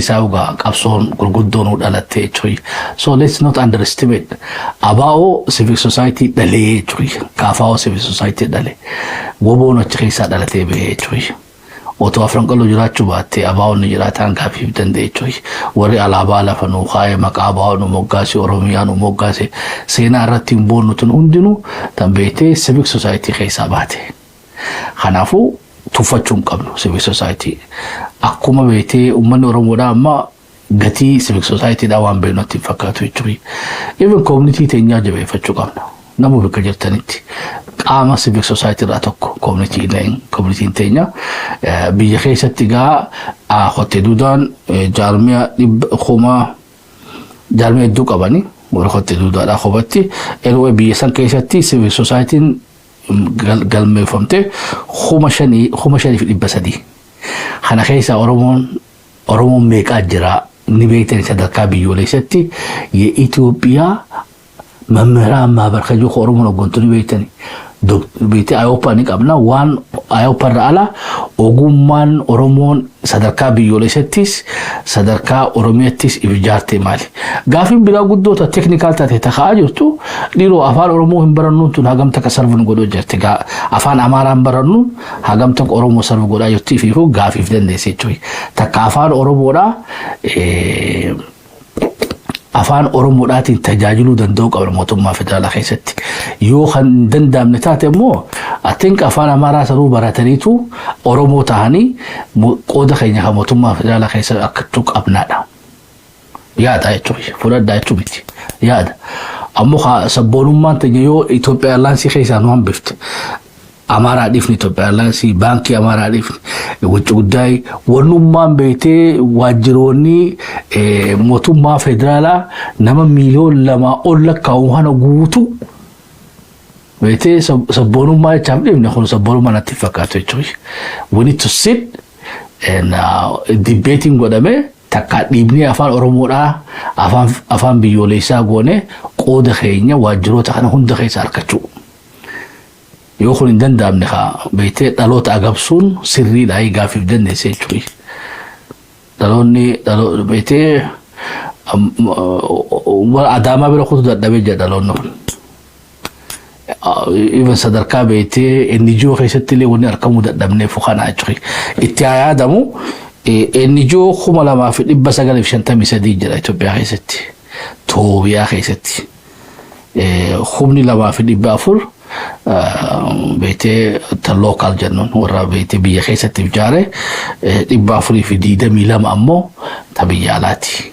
Keessaa dhugaa qabsoon gurguddoon dhalatte jechuudha. So let's not underestimate. ABO civic society dhalee jechuudha. KFO civic society dhalee. WBOn achi keessaa dhalatee bahee jechuudha. Otoo Afran Qalloo jiraachuu baatte ABOn ni jiraataan gaafiif danda'e jechuudha. Warri alaabaa lafa nuu kaa'e, maqaa ABO nu moggaase, Oromiyaa nu moggaase, seenaa irratti hin boonnu tun hundinuu tan beektee civic society keessaa baate. Kanaafuu tuffachuu hin qabnu civic society. Akkuma beektee uummanni Oromoodhaa amma gatii civic society waan beeknu natti hin fakkaatu jechuudha. Even community teenyaa jabeeffachuu qabna. Nama bakka jirtanitti qaama civic society irraa tokko communityn teenya biyya keessatti gaa qottee duudaan jaarmiyaa 100,000 jaarmiyaa hedduu qabani, warra qottee duudaadhaa qofatti. Anyway, biyya san keessatti civic societyn galmeeffamte 5,000, 5,300. Kana keessa Oromoon meeqaa jira ni beektan. Sadarkaa biyyoolessatti የኢትዮጵያ መምህራን ማህበር kan jiru Oromoon hooggantu ni beektani. Beektee Ayooppaa ni qabna. Waan Ayooppaa irra ala ogummaan Oromoon sadarkaa biyyoolessattis sadarkaa Oromiyaattis if ijaarte maali? Gaafiin biraa guddoota technical taate taka'aa jirtu, dhiiroo, afaan Oromoo hin barannuun tun hagam takka serve nu godhuu jirti. Afaan Amaaraa hin barannu hagam takka Oromoo serve godhaa jirti fi gaafiif dandeesse jechuudha. Takka afaan Oromoodhaa afaan Oromoodhaatiin tajaajiluu danda'uu qabna mootummaa federaalaa keessatti. Yoo kan hin danda'amne taate immoo, I think afaan Amaaraa sanuu barataniitu Oromoo ta'anii qooda keenya kan mootummaa federaalaa keessa akkachuu qabnaadha. Yaada jechuudha. Fudhadhaa jechuu miti. Yaada. Ammoo sabboonummaan teenya yoo Itoophiyaa Airlines keessaa nu hambifte, Amaaraa dhiifni, Itoophiyaa Airlines, baankii Amaaraa dhiifni, wucci guddaa wannummaan beektee waajjiroonni mootummaa federaalaa nama 2 miiliyoona ol lakkaa'u kana guutuu beektee sabboonummaa jechaaf dhiifne, kun sabboonummaa natti fakkaatu jechuudha. We need to sit and debating godhamee takka dhiibnee afaan Oromoodhaa afaan biyyoolessaa goone qooda keenya waajjiroota kana hunda keessa argachuu. Yoo kun hin danda'amne haa beektee dhaloota agabsuun sirriidha gaafiif dandeesse jechuudha. Dhaloonni beektee Adaamaa bira kutu dadhabee jira dhaloonni kun. Even sadarkaa beektee NGO keessatti illee wanni argamuu dadhabneef kana jechuudha. Itti haa yaadamu, NGO 2,953 jira Itoophiyaa keessatti. Toobiyaa keessatti. 2,400 beektee ta local jennuun warra beektee biyya keessatti ijaare, 422 ammoo ta biyya alaati.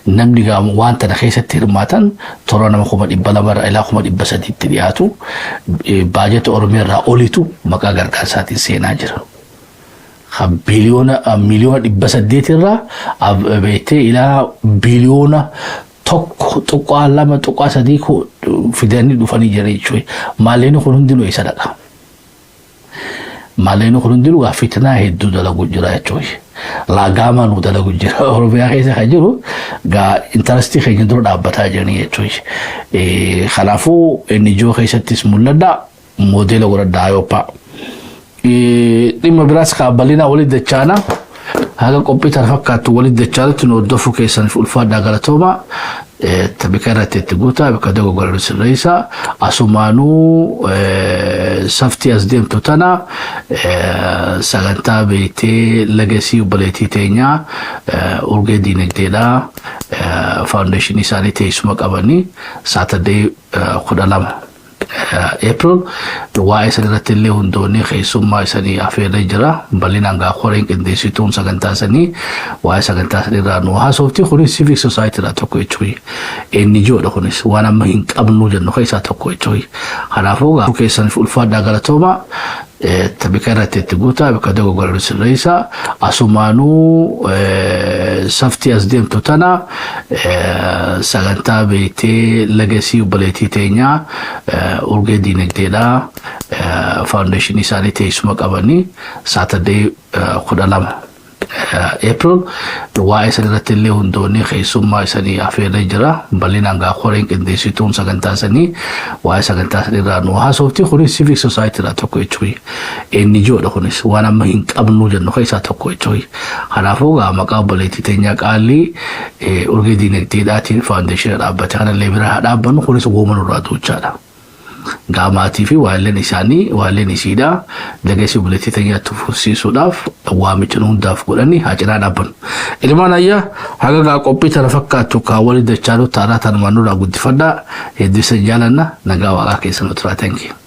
Namni waan tana keessatti hirmaatan toora nama 200,000 irraa ilaa 300,000tti dhiyaatu, baajata Oromiyaa irraa olitu maqaa gargaarsaatiin seenaa jira. Biliyoona 800 irraa beektee ilaa biliyoona 1.2.3 fidanii dhufanii jira jechuudha. Maallaqni kun hundinuu eessa dhaqa? Maallaqni kun hundinuu fitnaa hedduu dalagu jira jechuudha. Laagaamaa nu dalagu jira. Oromiyaa keessa kan jiru gaa interestii keenya dura dhaabbataa jiranii jechuudha. Kanaafuu NGO keessattis mul'adha, moodeela godhadha Ayooppaa. Dhimma biraas bal'inaa walitti dachaana. Haga qophii tana fakkaattu walitti dachaanatti nu hordofuu keessaniif ulfaadhaa, galatooma. Bika irratti itti guutaa, bika dogoggora sirreessa. Asumaanuu saftii as deemtu tana sagantaa beektee legacy obboleettii teenyaa Urgee Diinagdeedhaa, foundationii isaanii teessuma qabanii Saturday 12 April waa'ee san irratti illee hundoonni keessummaa isanii afeerree jira. Bal'inaan gaa koreen qindeessituun sagantaa sanii waa'ee sagantaa sanii irraa nu haasofti. Kunis civic society irraa tokko jechuudha. NGO dha, kunis waan amma hin qabnu jennu keessaa tokko jechuudha. Kanaafuu gaa keessaniif ulfaadhaa, galatooma. Bika irratti itti guutaa, bika dogoggora sirreessa. Asumaanuu saftii as deemtu tana sagantaa beektee legacy obboleettii teenyaa Urgee Diinagdeedhaa, foundationii isaanii teessuma qabanii Saturday 12 April. Waa'ee san irratti illee hundoonni keessummaa isanii afeerree jira. Bal'inaan gaa koreen qindeessituun sagantaa sanii waa'ee sagantaa sanii irraa nu haasofti. Kunis civic society irraa tokko jechuudha. NGO dha, kunis waan amma hin qabnu jennu keessaa tokko jechuudha. Kanaafuu gaa maqaa obboleettii teenyaa qaalii Urgee Diinagdeedhaatiin foundation dhaabbate kanallee bira haa dhaabbannu. Kunis wooma nurraa duuchaadha. Gaamaatii fi waa'illeen isaanii, waa'illeen isiidha, legacy obboleettii teenyaatti fufsiisuudhaaf waamicha nu hundaaf godhanii haa cinaa dhaabbannu. Ilmaan ayyaa, haga gaa qophii tana fakkaattu kaawwanii dachaa taanaa tanumaan nurraa guddifadhaa. Hedduu isin jaalanna, nagaa waaqaa keessa nu turaa. Thank you.